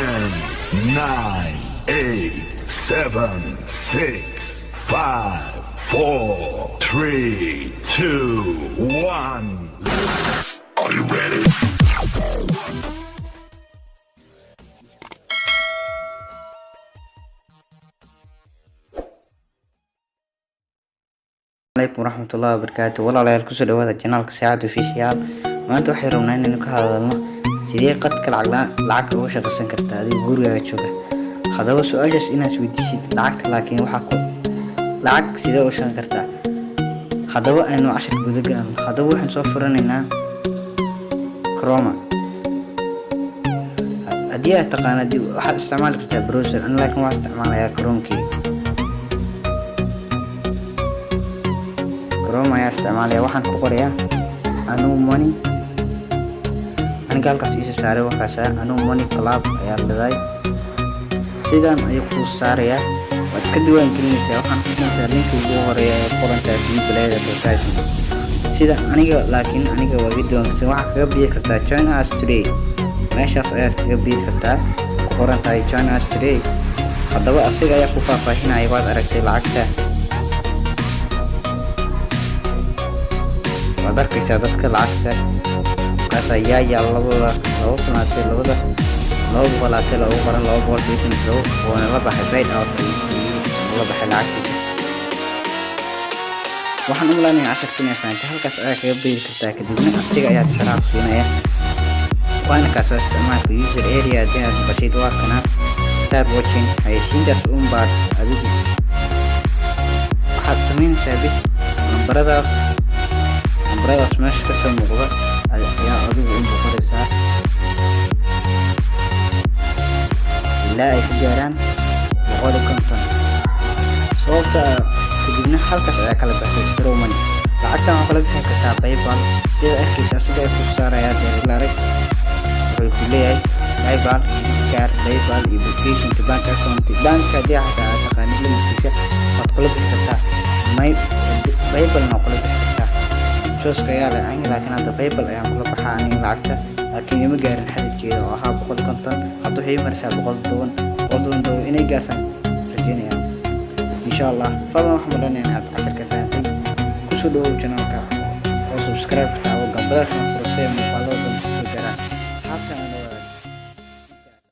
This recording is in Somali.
10, 9, 8, 7, 6, 5, 4, 3, 2, 1. Are you ready? Alaykum waraxmatullahi wabarakaatu. Walaalayaal, kusoo dhawaada channelka Saacad Official. Maanta waxay rabnaa inaynu ka hadalno sidee qadka lacag lacag uga shaqaysan kartaa adigoo gurigaaga jooga. Haddaba su-aashaas inaad isweydiisid lacagta, laakiin waxaa ku lacag sidee uga shaqan kartaa? Haddaba aynu casharka guda galno. Haddaba waxaan soo furanaynaa Chrome. Haddii aad taqaana, waxaad isticmaali kartaa browser an, laakiin waxaan isticmaalayaa Chromekii. Chrome ayaa isticmaalaya. Waxaan ku qorayaa Anu Money. Aniga halkaas iisa saaray waxaasa Anu Money Club ayaa leedahay. Sidan ayuu kuu saarayaa. Waad ka diiwaan gelinaysaa. Waxaan ku doontaa linka ugu horeeya ee qorantaa "View Play Advertising" sida aniga, laakiin aniga waa iga diiwaangelsan. Waxaad kaga biiri kartaa "Join us today". Meeshaas ayaad kaga biiri kartaa, ku qoran tahay "Join us today". Haddaba asiga ayaa ku faahfaahinaya. Waad aragtay lacagta, waad arkaysaa dadka lacagta kaas ayaa yaa labada laba kunaatay, labada 200 lagu qoran 287 oona la baxay. Paid out ayuu la baxay lacagtiisa. Waxaan u malaynaya casharka inay fahantay. Halkaas ayaa kaga biiri kartaa, kadibna asiga ayaa tixraac siinaya. Waana kaasa isticmaalka user area. Haddii aad maqashid, waa kana "Start watching". Haysiintaas un baad adigu waxaad samaynaysaa bis lambaradaas meesha kasoo muuqda ayaa adigu u boqoraysaa ilaa ay ka gaaraan 150. Sababta kadibna halkaas ayaa kala baxay withdraw money. Lacagtan waxaa kala bixi kartaa PayPal. Sida arkaysa, asiga ay ku saarayaa deerila arag. Wuxuu ku leeyahay PayPal, credit card, PayPal iyo application bank account. Bank haddii xataa aad taqaanid lambarkiisa, waad kula bixi kartaa. May PayPalna waa kula bixi kartaa. Jooska ayaa leh aniga, laakiin hadda PayPal ayaan kula baxaa aniga lacagta, laakiin ima gaarin xadidkeeda oo ahaa 150. Hadda waxay ii maraysaa 110. $110 inay gaarsaan rajeynaya, insha Allah. Fadlan, waxaan malanaya inaad casharka fahantay. Kusoo dhawow channelka oo subscribe taabo, gambaleelkana furo si ay muuqaalada.